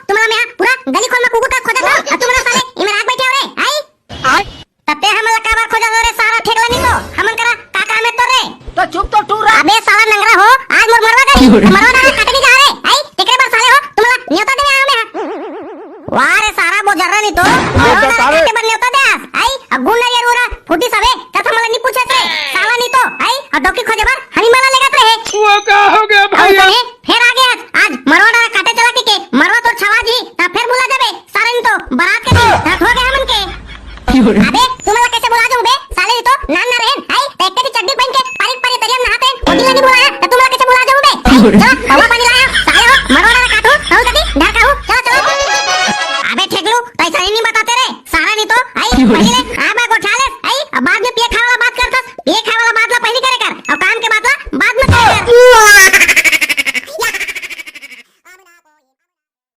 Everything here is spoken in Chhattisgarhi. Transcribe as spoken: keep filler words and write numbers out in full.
तुम्हारा मैं पूरा गली खोल में कुकुर का खोजा था, और तुम्हारा साले इमरान बैठे हो रे, आई? तब ते हमन ला काबर खोजत हस रे सारा ठेकला नी तो, हमन करा का काम हे तोर रे? तो चुप तो टूर रह। अबे साला नंगरा हो, आज मोर मरवा गई, मरवा ना काटे नी जा रे, आई? तेकरे बर साले हो, तुम्हारा न्योता देवे आया मैं। वाह रे सारा बोजर्रा नी तो, मरवा ना काटे बर न्योता दे आस, आई? अगुन ना ये रूरा, फूटी सबे, तथा मला नी पूछे रे, साला नी तो, आई? और डोकी खोजे बर, हनी मला लेगत रहे।